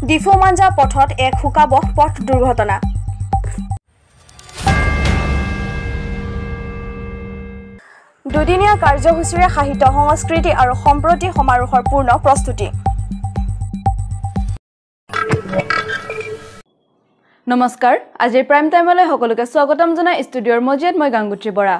ডিফু মাঞ্জা পথত এক শোকাবহ পথ দুৰ্ঘটনা। দুদিনীয়া কাৰ্যসূচীৰে সাহিত্য সংস্কৃতি আৰু সম্প্ৰতি সমাৰোহৰ পূৰ্ণ প্ৰস্তুতি। নমস্কাৰ, আজিৰ প্ৰাইম টাইমলৈ সকলোকে স্বাগতম জনাই ষ্টুডিঅ'ৰ মজিয়াত মই গাংগুত্ৰী বৰা।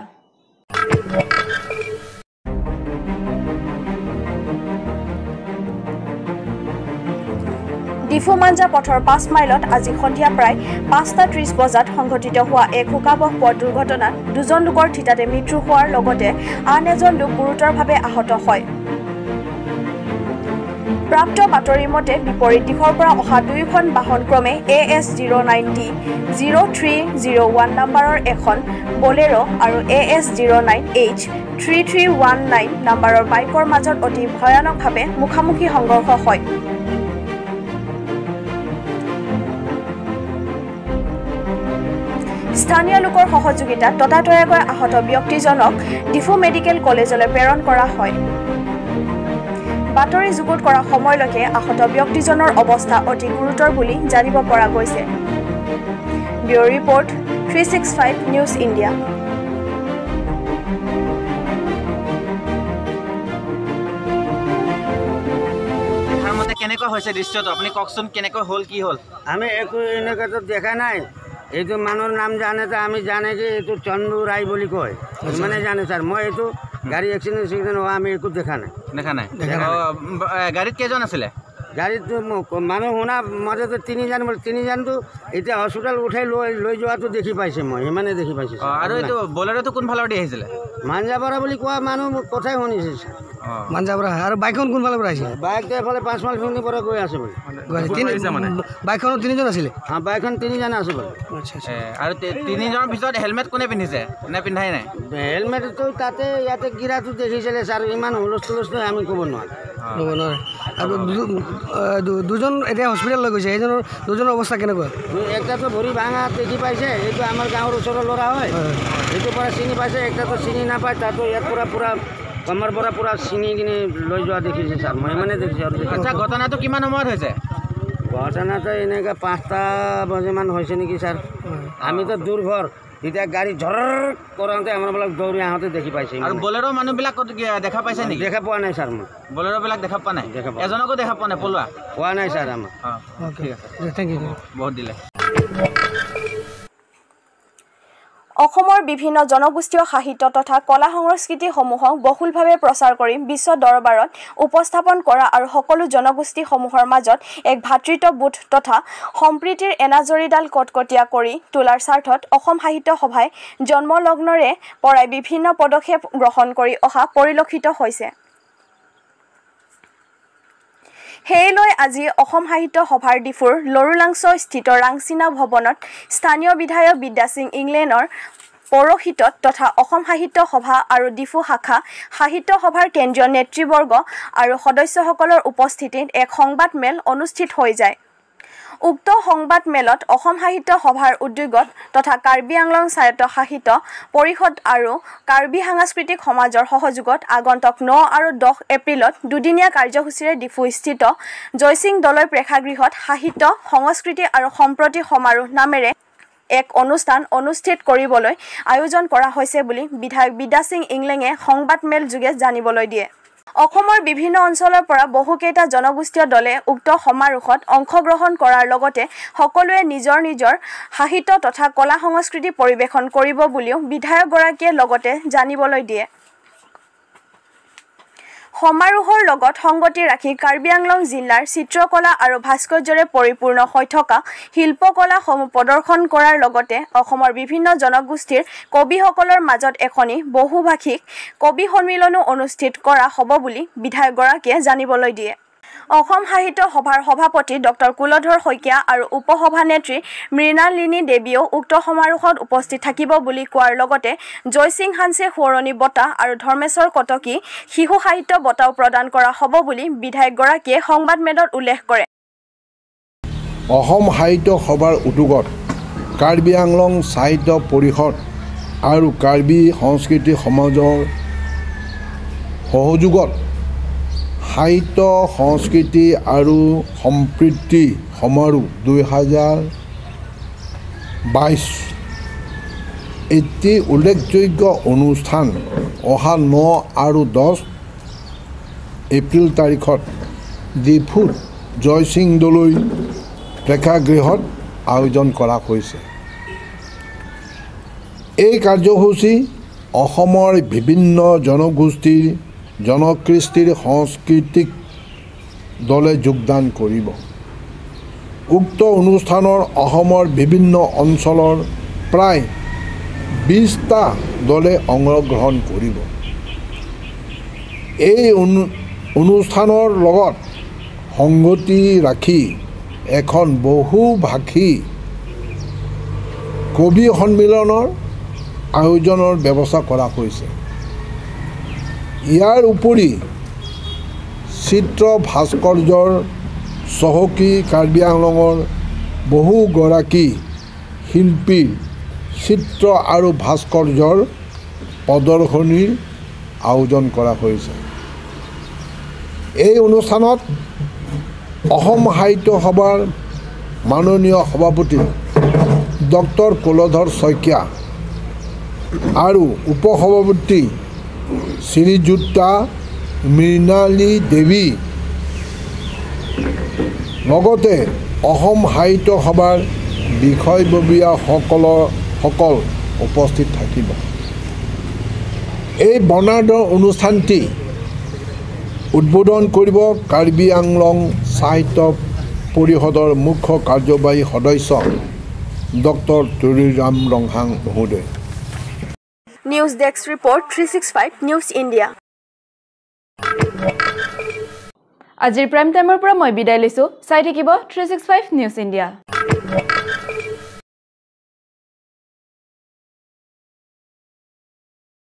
ডিফু মাঞ্জা পথৰ 5 মাইলত আজি সন্ধিয়া প্ৰায় 5:30 বজাত সংঘটিত হোৱা এক শোকাবহ পথ দুৰ্ঘটনাত দুজন লোকৰ থিতাতে মৃত্যু হোৱাৰ লগতে আন এজন লোক গুৰুতৰভাৱে আহত হয়। প্ৰাপ্ত বাতৰি মতে বিপৰীত দিশৰ পৰা অহা দুয়োখন বাহন ক্ৰমে AS 09 D 0301 নাম্বাৰৰ এখন বলেৰ' আৰু AS 09 H 3319 নাম্বাৰৰ বাইকৰ মাজত অতি ভয়ানকভাৱে মুখামুখি সংঘৰ্ষ হয়। স্থানীয় লোকৰ সহযোগিতাত ততাতৈয়াকৈ আহত ব্যক্তিজনক ডিফু মেডিকেল কলেজলৈ প্ৰেৰণ কৰা হয়। বাতৰি যুগুত কৰা সময়লৈকে আহত ব্যক্তিজনৰ অৱস্থা অতি গুৰুতৰ বুলি জানিব পৰা গৈছে। Bureau' report, 365 news India. কেনেকুৱা হৈছে দৃশ্যটো আপুনি কওকচোন, কেনেকৈ হ'ল, কি হ'ল? আমি একো এনেকুৱাতো দেখা নাই। এইটো মানুহৰ নাম জানে তো আমি জানে যে এইটো চন্দু ৰায় বুলি কয়, মানে জানে ছাৰ। মই এইটো গাড়ী এক্সিডেণ্ট চেক্সিডেণ্ট হোৱা আমি একো দেখা নাই। দেখা নাই। গাড়ীত কেইজন আছিলে? গাড়ীত মানুহ শুনা মতেতো তিনিজন বোলে, তিনিজনটো এতিয়া হস্পিটেল উঠাই লৈ যোৱাটো দেখি পাইছে, মই সিমানে দেখি পাইছোঁ। আৰু এইটো বলেৰ'টো কোনফালৰ দি আহিছিলে? মাঞ্জাপাৰা বুলি কোৱা মানুহ কথাই শুনিছে ছাৰ। মাঞ্জাপাৰা। আৰু বাইকখন কোনফালৰ পৰা আহিছে? বাইকটো এফালে 5 মাইল খিনিৰ পৰা গৈ আছে বোলে। বাইকখনত তিনিজন আছিলে? অঁ, বাইকখন তিনিজন আছে বোলে। আচ্ছা আচ্ছা। আৰু তিনিজনৰ ভিতৰত হেলমেট কোনে পিন্ধিছে নে পিন্ধাই নাই? হেলমেটটো তাতে ইয়াতে গিৰাটো দেখিছিলে ছাৰ, ইমান হুলস্থুল আমি ক'ব নোৱাৰোঁ। ক'ব নোৱাৰে। আৰু দুজন এতিয়া হস্পিটেল লৈ গৈছে, সেইজনৰ দুজনৰ অৱস্থা কেনেকুৱা? একটাতো ভৰি ভাঙা দেখি পাইছে, এইটো আমাৰ গাঁৱৰ ওচৰৰ ল'ৰা হয়, এইটোৰ পৰা চিনি পাইছে। একটাতো চিনি নাপায়, তাতো ইয়াৰ পৰা পূৰা কমৰ পৰা পূৰা চিনি কিনি লৈ যোৱা দেখিছে ছাৰ, মই ইমানে দেখিছোঁ। আৰু আচ্ছা, ঘটনাটো কিমান সময়ত হৈছে? ঘটনাটো এনেকৈ 5টা বজামান হৈছে নেকি ছাৰ। আমিতো দূৰ ঘৰ, তেতিয়া গাড়ী ঝৰ কৰোঁতে আমাৰবিলাক দৌৰি আহোঁতে দেখি পাইছে। আৰু বলেৰ' মানুহবিলাক ক'ত দেখা পাইছে নেকি? দেখা পোৱা নাই ছাৰ, মই বলেৰ'বিলাক দেখা পোৱা নাই, এজনকো দেখা পোৱা নাই, পলোৱা পোৱা নাই ছাৰ আমাৰ। ঠিক আছে, thank U, বহুত দিলে। অসমৰ বিভিন্ন জনগোষ্ঠীয় সাহিত্য তথা কলা সংস্কৃতিসমূহক বহুলভাৱে প্ৰচাৰ কৰি বিশ্ব দৰবাৰত উপস্থাপন কৰা আৰু সকলো জনগোষ্ঠীসমূহৰ মাজত এক ভাতৃত্ববোধ তথা সম্প্ৰীতিৰ এনাজৰীডাল কটকটীয়া কৰি তোলাৰ স্বাৰ্থত অসম সাহিত্য সভাই জন্মলগ্নৰে পৰাই বিভিন্ন পদক্ষেপ গ্ৰহণ কৰি অহা পৰিলক্ষিত হৈছে। সেয়ে লৈ আজি অসম সাহিত্য সভাৰ ডিফুৰ লৰুলাংছস্থিত ৰাংচিনা ভৱনত স্থানীয় বিধায়ক বিদ্যাসিং ইংলেণ্ডৰ পৌৰোহিত্যত তথা অসম সাহিত্য সভা আৰু ডিফু শাখা সাহিত্য সভাৰ কেন্দ্ৰীয় নেতৃবৰ্গ আৰু সদস্যসকলৰ উপস্থিতিত এক সংবাদমেল অনুষ্ঠিত হৈ যায়। উক্ত সংবাদমেলত অসম সাহিত্য সভাৰ উদ্যোগত তথা কাৰ্বি আংলং স্বায়ত্ত শাসিত পৰিষদ আৰু কাৰ্বি সাংস্কৃতিক সমাজৰ সহযোগত আগন্তুক 9 আৰু 10 এপ্ৰিলত দুদিনীয়া কাৰ্যসূচীৰে ডিফুস্থিত জয়সিং দলৈ প্ৰেক্ষাগৃহত সাহিত্য সংস্কৃতি আৰু সম্প্ৰতি সমাৰোহ নামেৰে এক অনুষ্ঠান অনুষ্ঠিত কৰিবলৈ আয়োজন কৰা হৈছে বুলি বিধায়ক বিদ্যাসিং ইংলেঙে সংবাদমেল যোগে জানিবলৈ দিয়ে। অসমৰ বিভিন্ন অঞ্চলৰ পৰা বহুকেইটা জনগোষ্ঠীয় দলে উক্ত সমাৰোহত অংশগ্ৰহণ কৰাৰ লগতে সকলোৱে নিজৰ নিজৰ সাহিত্য তথা কলা সংস্কৃতি পৰিৱেশন কৰিব বুলিও বিধায়কগৰাকীয়ে লগতে জানিবলৈ দিয়ে। সমাৰোহৰ লগত সংগতি ৰাখি কাৰ্বি আংলং জিলাৰ চিত্ৰকলা আৰু ভাস্কৰ্যৰে পৰিপূৰ্ণ হৈ থকা শিল্পকলাসমূহ প্ৰদৰ্শন কৰাৰ লগতে অসমৰ বিভিন্ন জনগোষ্ঠীৰ কবিসকলৰ মাজত এখনি বহুভাষিক কবি সন্মিলনো অনুষ্ঠিত কৰা হ'ব বুলি বিধায়কগৰাকীয়ে জানিবলৈ দিয়ে। অসম সাহিত্য সভাৰ সভাপতি ডক্টৰ কুলধৰ শইকীয়া আৰু উপসভানেত্ৰী মৃণালিনী দেৱীয়েও উক্ত সমাৰোহত উপস্থিত থাকিব বুলি কোৱাৰ লগতে জয়সিং হাঞ্চে সোঁৱৰণী বঁটা আৰু ধৰ্মেশ্বৰ কটকী শিশু সাহিত্য বঁটাও প্ৰদান কৰা হ'ব বুলি বিধায়কগৰাকীয়ে সংবাদমেলত উল্লেখ কৰে। অসম সাহিত্য সভাৰ উদ্যোগত কাৰ্বি আংলং সাহিত্য পৰিষদ আৰু কাৰ্বি সংস্কৃতি সমাজৰ সহযোগত সাহিত্য সংস্কৃতি আৰু সম্প্ৰীতি সমাৰোহ 2022 এটি উল্লেখযোগ্য অনুষ্ঠান অহা 9 আৰু 10 এপ্ৰিল তাৰিখত ডিফুত জয়সিং দলৈ প্ৰেক্ষাগৃহত আয়োজন কৰা হৈছে। এই কাৰ্যসূচী অসমৰ বিভিন্ন জনগোষ্ঠীৰ জনকৃষ্টিৰ সাংস্কৃতিক দলে যোগদান কৰিব। উক্ত অনুষ্ঠানৰ অসমৰ বিভিন্ন অঞ্চলৰ প্ৰায় 20টা দলে অংশগ্ৰহণ কৰিব। এই অনুষ্ঠানৰ লগত সংগতি ৰাখি এখন বহুভাষী কবি সন্মিলনৰ আয়োজনৰ ব্যৱস্থা কৰা হৈছে। ইয়াৰ উপৰি চিত্ৰ ভাস্কৰ্যৰ চহকী কাৰ্বি আংলঙৰ বহুগৰাকী শিল্পীৰ চিত্ৰ আৰু ভাস্কৰ্যৰ প্ৰদৰ্শনীৰ আয়োজন কৰা হৈছে। এই অনুষ্ঠানত অসম সাহিত্য সভাৰ মাননীয় সভাপতি ডক্টৰ কুলধৰ শইকীয়া আৰু উপসভাপতি শ্ৰীযুক্তা মৃণালী দেৱী লগতে অসম সাহিত্য সভাৰ বিষয়ববীয়াসকল উপস্থিত থাকিব। এই বৰ্ণাঢ্য অনুষ্ঠানটি উদ্বোধন কৰিব কাৰ্বি আংলং সাহিত্য পৰিষদৰ মুখ্য কাৰ্যবাহী সদস্য ডক্টৰ তুলিৰাম ৰংহাং মহোদয়। News desk report 365 news India. আজিৰ প্ৰাইম টাইমৰ পৰা মই বিদায় লৈছোঁ। চাই থাকিব 365 নিউজ ইণ্ডিয়া।